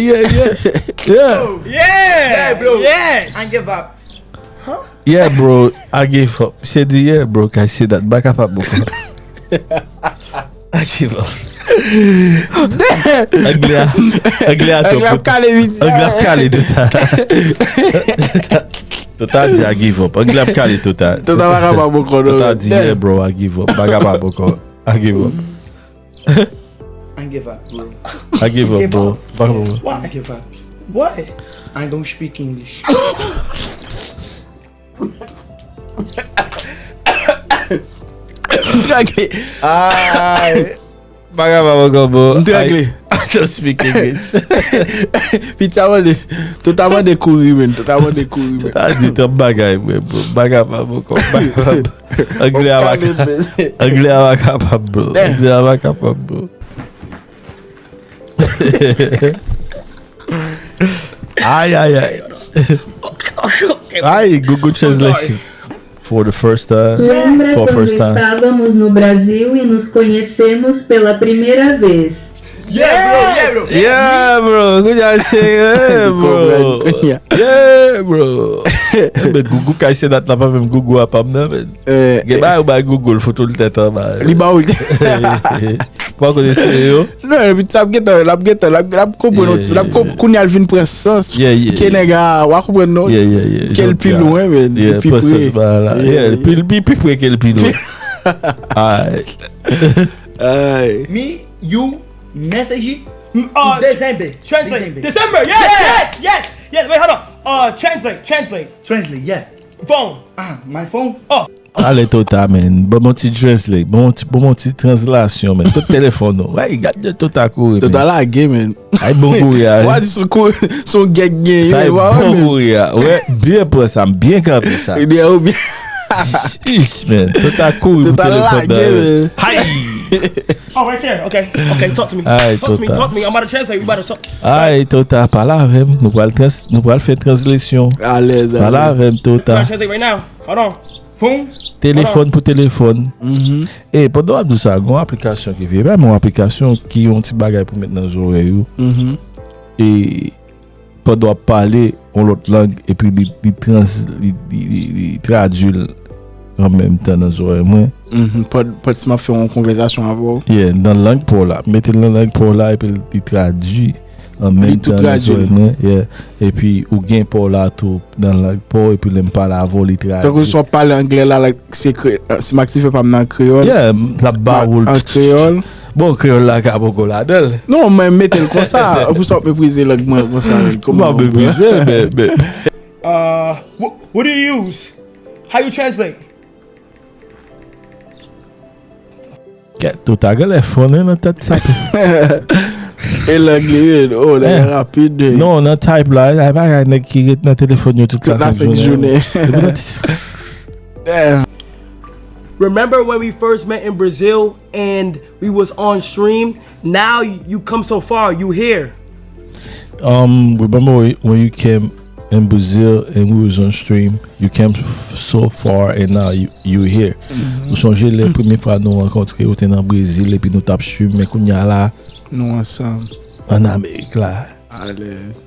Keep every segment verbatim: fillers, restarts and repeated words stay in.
Yeah, yeah. Yeah. Yeah, bro. Yes. I give up. Yeah, bro, I give up. Misye di, yeah, bro, kay se dat. M pa kapab ankò. I give up. Anglè a, anglè a twò. Anglè ap kale vit. Anglè ap kale Tota. Tota di I give up. Anglè ap kale Tota. Tota pa kapab ankò non. Tota di, yeah, bro, I give up. M pa kapab ankò. I give up. I give up, bro. I give up, bro. Why? I give up. Why? I don't speak English. M trake. Ay. Bagay pa ankò bon. M trake. I don't speak English. Pita mande. Tout a mande kouri men. Tout a mande kouri men. Tout a di twòp bagay mwen bro. Bagay pa ankò. Anglè a pa kapab. Anglè a pa kapab bro. Anglè a pa kapab bro. Ay, ay, ay. Ay, Google Translation. For the first time. Lembra quando estávamos no Brasil e nos conhecemos pela primeira vez? Yeah, bro, yeah, bro. Yeah, bro. Good job, say, yeah, bro. Yeah, bro. But Google can say that la pa menm Google a pa m nan men. Gen bagay ou bay Google foto l tèt anba. Li ba ou. Pa konnen se yo. Non, epi sa ap gentan, l ap gentan, l ap, l ap konprann yon ti, l ap konp, kounye a l vin pran sans ke nèg a, w a konprann non? Ke l pi lwen, men, li pi pre. Yeah, li pi, li pi pre ke l pi lwen. Alright. Me, you, message, Dezembe. Translate. Dezembe. Yes, yes, yes, yes. Wait, hold on. Uh, translate, translate. Translate, yeah. Phone. Ah, my phone? Oh. Ale Tota, man. Ban m yon ti translate. Ban m yon ti, ban m yon ti translasyon, man. Tout telefòn nou. Ay, gad de Tota kouri, man. Tota lage, man. Ay, bon kouri a. Wa di son kouri, son gèk genyen. Sa e bon kouri a. Wè, byen pran sa, m byen kanpe sa. Ebyen, ou byen. Ish, man. Tota kouri pou telefòn nan. Tota lage, man. Hay! Oh, right there. Okay, okay, talk to me. Talk to me, talk to me. I'm about to translate. We about to talk. Ay, Tota, pale avè m. Nou pral trans, nou pral fè translation. Alèz, alèz. Pale avè m, Tota. Translate right now. Hold on. Phone. Telefòn pou telefòn. E pandan w ap di sa, gen yon aplikasyon ki vye. Ba m yon aplikasyon ki yon ti bagay pou met nan zòrèy ou. E pandan w ap pale yon lòt lang, epi li, li trans, li, li, li, li tradui l an menm tan nan zòrèy mwen. Pandan, pandan si m ap fè yon konvèsasyon avè w. Yeah, nan lang pa w la. Mete l nan lang pa w la, epi li tradui an menm tan nan zòrèy mwen. Yeah. Epi ou gen pa w la tou nan lang pa w, epi lè m pale avè w, li tradui. Tankou si w ap pale anglè la, like, se kre, si m aktive pa m nan kreyòl. Yeah, l ap ba ou l an kreyòl. Bon, kreyòl la ka poko ladan l. Non, mwen mete l konsa. Pou sa w ap meprize lang mwen konsa, men kòman w ap meprize l, men, men. Uh, what, what do you use? How you translate? Kèt, Tota genlè fò wi nan tèt sa. E lang li, wi. Oh, nèg la rapid, wi. Non, nan type la, e bagay nèg ki ret nan telefòn yo tout la senk jounen. Remember when we first met in Brazil and we was on stream? Now you come so far, you here. Um, remember when you came in Brazil and we was on stream? You came so far and now you, you here. Ou sonje lè premye fwa nou rankontre, ou te nan Brezil epi nou t ap stream, men kounye a la, nou ansanm ann Amerik la. Alèz.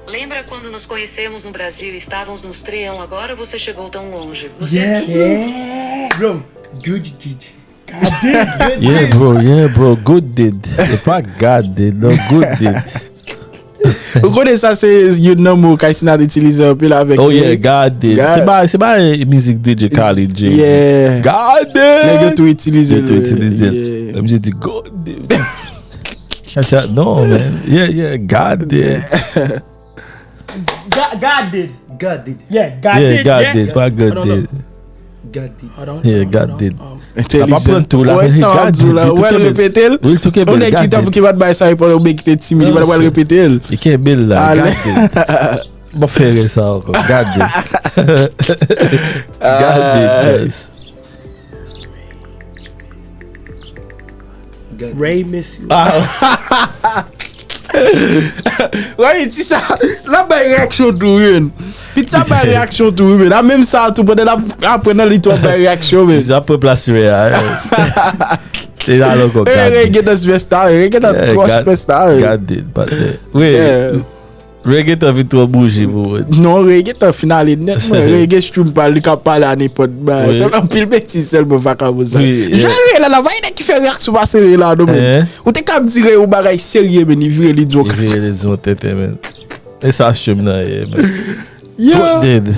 Lembra quando nos conhecemos no Brasil e estávamos nos trião, agora você chegou tão longe. Você yeah, yeah. Bro, good did. Yeah, bro, yeah, bro, good did. E pa God did, non, good did. Ou konnen sa se youn nan mo Kaysinat itilize anpil avèk. Oh yeah, God did. Se pa, se pa mizik D J Khaled, Jay-Z. Yeah. God did. Nèg yo tou itilize l. Yo tou itilize l. Mwen di God did. Chacha, non, man. Yeah, yeah, God did. God did. God did. Yeah, God did. Yeah, God did. Pa God did. God did. Yeah, God did. Entèlijan. L ap aprann tou la. Wè sa w ap di w la. Wè l repete l. Wi, l tou kenbe l. Yon nèg ki tankou ki pa t bay sa enpòtans oubyen ki te timid, li pa t pral repete l. Li kenbe l la. God did. M ap fè erè sa ankò. God did. God did, guys. Ray miss you. Ray, ti sa, l ap bay reyaksyon tou, wi, men. Piti sa bay reyaksyon tou, wi, men. A menm sa tou, pandan l ap aprann nan, li tou ap bay reyaksyon, men. Piti sa pran plas Ray a. Se la lòk. Ey, Ray gentan sipèsta, Ray gentan twò sipèsta. Gade, patnè. Ray, Ray gentan vin twò bouje pou mwen. Non, Ray gentan fin ale nèt, mwen. Ray gen stream pa l, li ka pale a nenpòt bagay. Sèl anpil betiz sèlman vakabon sa. Jan Ray la, la, va nèg ki fè reyaksyon pa sere la, non, men. Ou te kab di Ray yon bagay serye, men li vire li di yon kaka. Li vire li di yon tenten, men. E sa stream nan ye, men. Yo. Dead.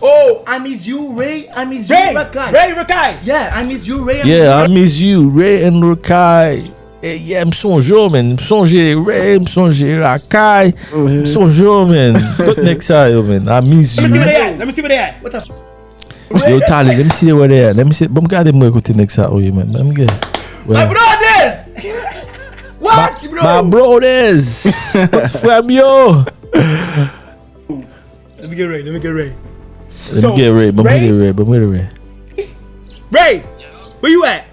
Oh, I miss you, Ray. I miss you, Ray, Rakai. Ray, Rakai. Yeah, I miss you, Ray. Yeah, I miss you, Ray and Rakai. Eh, yeah, m sonje w, man. M sonje Ray, m sonje Rakai. M sonje w, man. Kot nèg sa yo, man? I miss you. Let me see where they at. Let me see where they at. What the f- Yo, Tali, let me see where they at. Let me see. Ban m gade m wè kote nèg sa yo ye, man. Ban m gade. My brothers! What, bro? My brothers! Frè m yo! Let me get Ray. Let me get Ray. Let me get Ray. But Ray, Ray, but Ray, Ray, where you at?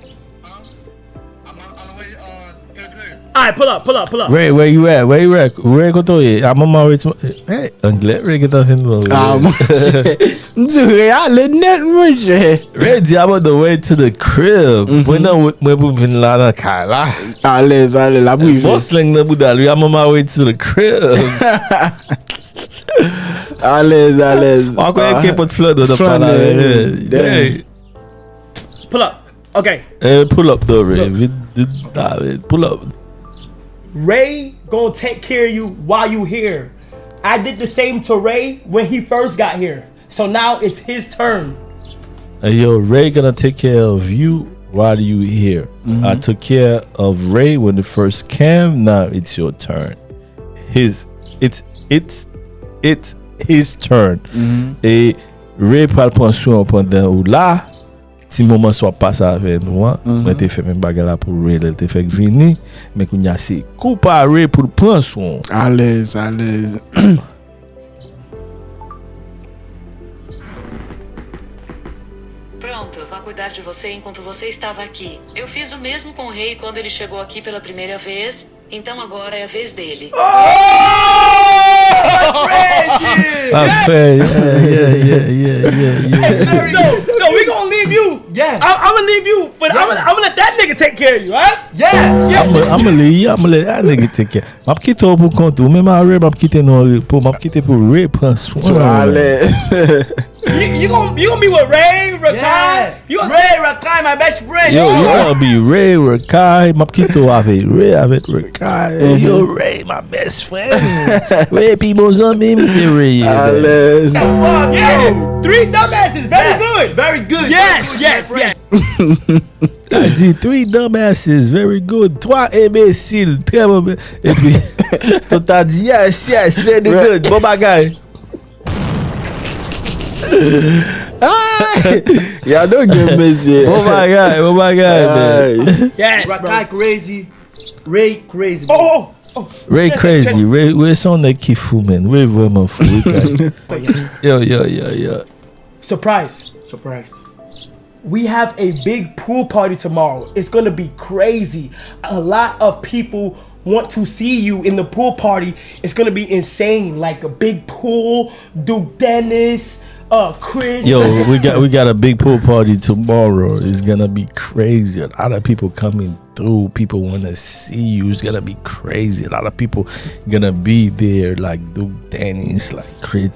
All right, pull up, pull up, pull up. Ray, where you at? Where you at? Ray, kote w ye? I'm on my way to. Hey, anglè, Ray, get off in the way. Ah, monchè. M di Ray ale nèt, monchè. Ray di, I'm on the way to the crib. Mwen nan wout mwen pou vin la nan kay la. Alèz, alèz, la pou rive. Boss slang nan bouda l, wi, I'm on my way to the crib. Alèz, alèz. Ou kwè ke pot flanè nan pala. Hey. Pull up. Okay. Eh, pull up though, Ray. Vin, vin, ah, vin, pull up. Ray gonna take care of you while you here. I did the same to Ray when he first got here. So now it's his turn. Hey, yo, Ray gonna take care of you while you here. I took care of Ray when he first came. Now it's your turn. His, it's, it's, it's his turn. E Ray pral pran swen w pandan ou la. Ti moman sa w ap pase avè nou an, mwen te fè menm bagay la pou Ray lè l te fèk vini, men kounye a se kou pa Ray pou l pran swen w. Alèz, alèz. Pronto, vou cuidar de você enquanto você estava aqui. Eu fiz o mesmo com o rei quando ele chegou aqui pela primeira vez. Então agora é a vez dele. Oh! That's crazy! That's crazy. Yeah, yeah, yeah, yeah, yeah, yeah. So, so we gonna leave you. Yeah. I, I'ma leave you, but I'ma, I'ma let that nigga take care of you, huh? Yeah. Yeah. I'ma, I'ma leave you, I'ma let that nigga take care. M ap kite w pou kont ou, men m a Ray, m ap kite nou an repo, m ap kite pou Ray pran swen w. You, you gonna, you gonna be with Ray, Rakai? Yeah. You a Ray, Rakai, my best friend. Yo, you gonna be Ray, Rakai. M ap kite w avè Ray, avèk Rakai. Yo, Ray, my best friend. Ray, pi bon zanmi m, se Ray ye, man. Alèz. Yo, three dumbasses, very good. Very good. Yes, yes, yes. Li di, three dumbasses, very good. Twa enbesil, trè bon. Epi, tout ta di, yes, yes, very good. Bon bagay. Ay! Y'all don't give me shit. Bon bagay, bon bagay, man. Yes, bro. Rakai crazy. Ray crazy, bro. Oh, oh, oh. Ray crazy. Ray, Ray se yon nèg ki fou, man. Ray vrèman fou. Ray crazy. Yo, yo, yo, yo. Surprise. Surprise. We have a big pool party tomorrow. It's gonna be crazy. A lot of people want to see you in the pool party. It's gonna be insane. Like a big pool, Duke Dennis, uh, Chris. Yo, we got, we got a big pool party tomorrow. It's gonna be crazy. A lot of people coming through. People wanna see you. It's gonna be crazy. A lot of people gonna be there, like Duke Dennis, like Chris.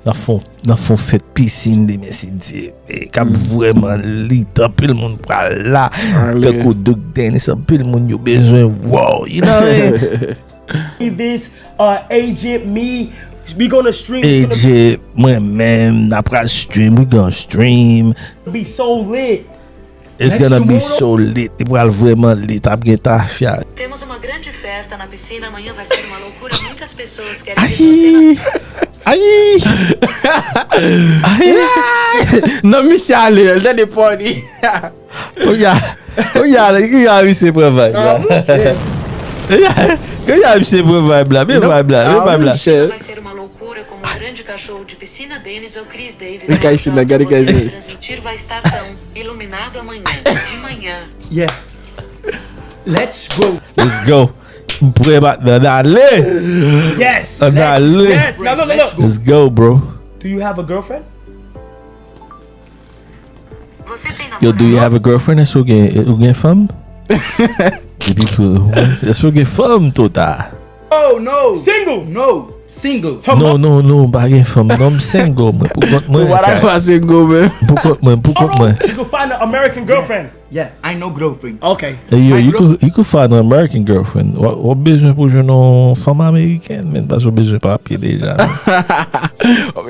Nan fon, nan fon fèt pisin demen, si Dye vle, k ap vrèman lit. Anpil moun pral la. Tankou Duke Dennis, anpil moun yo bezwen wè w. You know what I mean? Davis, uh, Agent, me, we gonna stream. Agent, mwen menm, n ap pral stream, we gonna stream. Be so lit. It's gonna be so lit. Li pral vrèman lit. Ap gen tafya. Temos uma grande festa na piscina. Amanhã vai ser uma loucura. Muitas pessoas querem ver você na... Ayi! Ayi! Ayi! Non, misye ale, l tande pò li. Kounye a, kounye a, kounye a, misye pran vibe la. Kounye a, kounye a, misye pran vibe la. Men vibe la, men vibe la. Vai ser uma loucura como um grande cachorro de piscina, Dennis ou Chris Davis. Gade Chris Davis. Transmitir vai estar tão iluminado amanhã de manhã. Yeah. Let's go. Let's go. M prè, m nan ale. Yes. Nan ale. Yes. No, no, no, no. Let's go, bro. Do you have a girlfriend? Você tem namorado? Yo, do you have a girlfriend? Èske w gen, ou gen fanm? Epi pou, èske w gen fanm, Tota? Oh, no. Single. No. Single. Talking No, about no, no, m pa gen fanm. Non, m single. Mwen pou kont mwen. Why I want single, man? Pou kont mwen, pou kont mwen. You can find an American girlfriend. Yeah, I know girlfriend. Okay. Hey, yo, My you girl- could, you could find an American girlfriend. W w ap bezwen pou jwenn yon fanm amerikèn, men, paske w bezwen papye deja.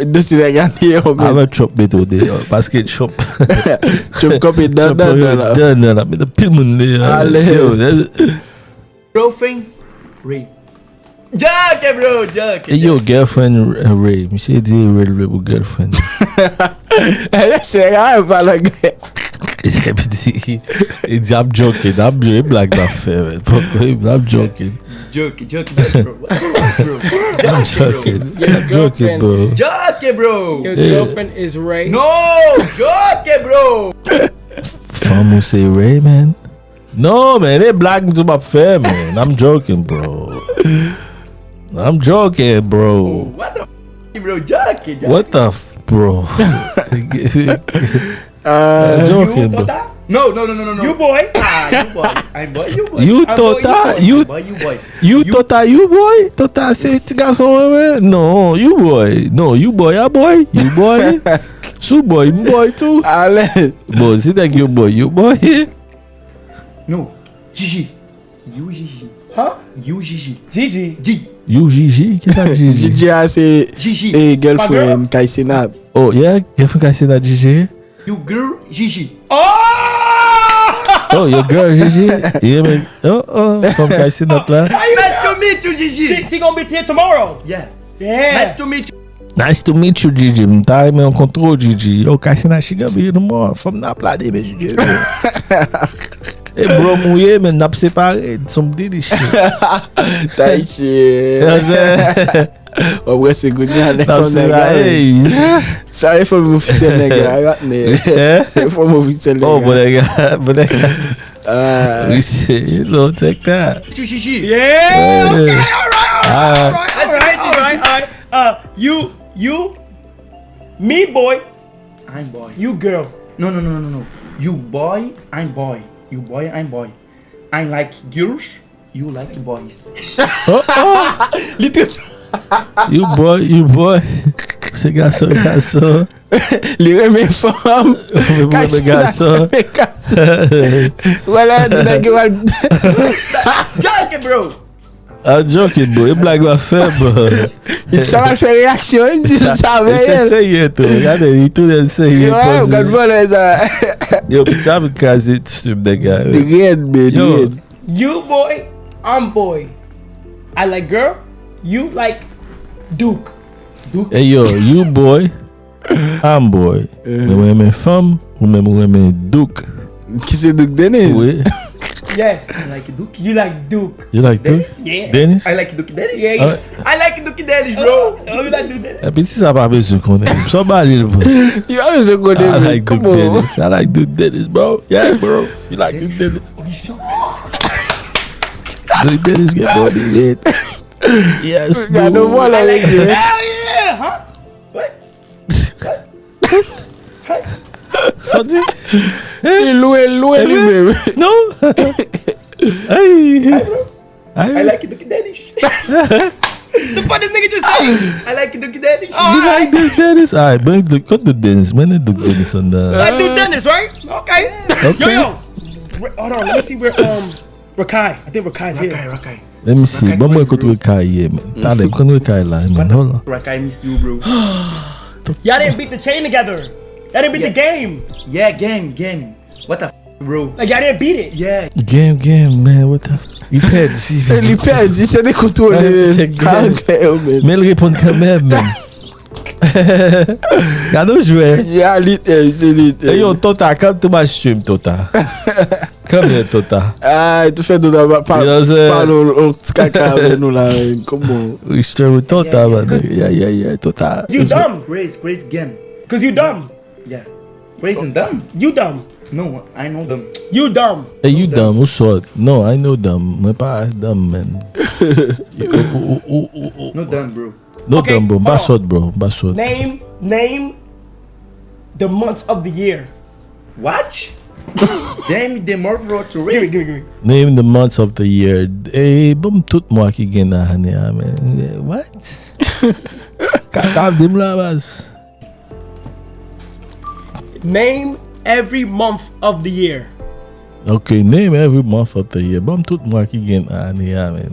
Dosye nèg a li yo, man. Avè Trump mete w deyò, paske Trump. Trump kanpe dan Trump dan dan la. Dan dan la, mete pil moun deyò. Ale. Yo, that's- Girlfriend. Ray. Joke, bro. Joke. Hey, yo, girlfriend uh, Ray. Misye di Ray l vle pou girlfriend. Lè se nèg a pa anglè. Epi di, e di ap joke, ap joke, e blag la fè, men. Poko, ap joke. Joke, joke, joke, bro. What the fuck, bro? Ap Joke, bro. joke. Ap joke, bro. Joke, bro. Your girlfriend is Ray. No, joke, bro. Fanm ou se Ray, man? Non, man, e blag m di w m ap fè, man. I'm joking, bro. I'm joking, bro. What the f-, bro? Joke, joke. What the f, bro? Ah, Joking, bro. No, no, no, no, no, no. You boy. Ah, you boy. I'm boy, you boy. You I'm boy, Tota, boy, you- I'm boy, you boy. You Tota, you boy? Tota se ti gason, man. Non, you boy. Non, you boy, a boy. You boy. Sou boy, m boy tou. Ale. Bon, si nèg you boy, you boy. No. Gigi. You Gigi. Huh? You Gigi. Gigi. Gigi. You Gigi? Ki sa Gigi? Gigi a se Gigi. e girlfriend Kay Senat. Oh, yeah? Girlfriend Kay Senat Gigi? You girl Gigi. Oh! Oh, your girl Gigi? Yeah, man. Oh, oh, fanm Kay Senat la. Nice to meet you, Gigi. She, she gonna be here tomorrow. Yeah. Yeah. Nice to meet you. Nice to meet you, Gigi. M ta renmen rankontre w, Gigi. Yo, Kay Senat, she gonna be here tomorrow. Fanm nan ap la demen, si Dye vle. E bro mouye, men n ap separe. Some didi shit. Tay shit. You know what I'm saying? Ou prese kounye a nèg N ap fanm nèg la. separe. Sa e fanm ofisyèl nèg la. Yo ap ne. Eh? E fanm ofisyèl Oh, nèg bon, la. nèg la, bon, nèg la. Ah, We say, you know, take that. To Gigi. Yeah. Yeah. Okay. All right. All right. Ah. All right. All right. All right. Uh, you, you, me boy, I'm boy. you girl. No, no, no, no, no, no. You boy, I'm boy. You boy, I'm boy. I like girls. You like boys. Oh, oh. Li te sa. You boy, you boy. Se gason, gason. Li renmen fanm. Li renmen gason. Renmen gason. Wala, di nèg yo al. Joke, bro. I'm joking, bro. E blag w ap fè, bro. Sa va fè reyaksyon, li di sa E se veye. Serye tou. Gade, li tounen serye. Yo, gad vòlè sa. Yo, piti a vin kraze ti film, nèg la. Red, man, Yo. red. You boy, I'm boy. I like girl. You like Duke. Hey yo, you boy, I'm boy. Mwen mwen renmen fanm, ou menm ou renmen Duke. Ki se Duke Dennis? Wi. Yes. I like Duke. You like Duke. You like Duke? Dennis? Yeah. Dennis? I like Duke Dennis. Yeah, Ah. I like Duke Dennis, bro. Oh, you like Duke Dennis? Epi ti sa pa bezwen konnen. Sa ba li l pou. Yo, je connais, I man. like Duke Come on. Dennis. I like Duke Dennis, bro. Yeah, bro. You like Duke Dennis? Duke Dennis get money, man. Yes, Gade bro. Vòlè, I like mesye. Hell yeah, huh? What? Sa di? Li lwen, lwen li menm. Non. Hey. I Hey. Like Duke Dennis. The fuck this nigga just say? I like Duke Dennis. You like Duke Dennis? Alright, bring Duke, cut Duke Dennis. Mwen Duke Dennis anndan. Like Duke Dennis, right? Okay. Okay. Yo, yo. Re- Hold on. Let me see where um Rakai. I think Rakai's here. Rakai, Rakai. Let me see. Rakai, Bon, mwen please, bro. Kote Rakai ye, man. Talè, m konn Rakai la, man. Hold on. Rakai, I miss you, bro. Y'all didn't beat the chain together. Y'all didn't beat the game. Yeah, game, game. What the f-, bro? Like y'all didn't beat it. Yeah. Game, game, man. What the f-? Li pèdi. Li pèdi, se dekontwole, man. Anglè yo, man. Men l reponn kanmenm, man. Gade w jwè. Ya, li, eh, se li. E yo, Tota, come to my stream, Tota. Come here, Tota. Ah, tou fè Tota pa, pa, You know what I'm saying? Pale yon ti kaka avè nou la, man. Come on. We stream with Tota, man. Yeah, yeah, yeah, Tota. You dumb. Grace, Grace game. Cause you dumb. Yeah. Grace and dumb. You dumb. No, I know them. You dumb. Hey, you dumb, ou sòt. No, I know dumb. Mwen pa dumb, man. Ou, ou, ou, ou, ou, ou. No dumb, bro. No Okay, dumb, bro. M pa hold on. Sòt, bro. M pa sòt. Name name the months of the year. What? Name the month of the year. Give me, give me, give me. Name the months of the year. Hey, ban m tout mwa ki gen nan ane a, man. What? Ka ka di m la, baz. Name every month of the year. Ok, name every month of the year. Ban m tout mwa ki gen nan ane a, man.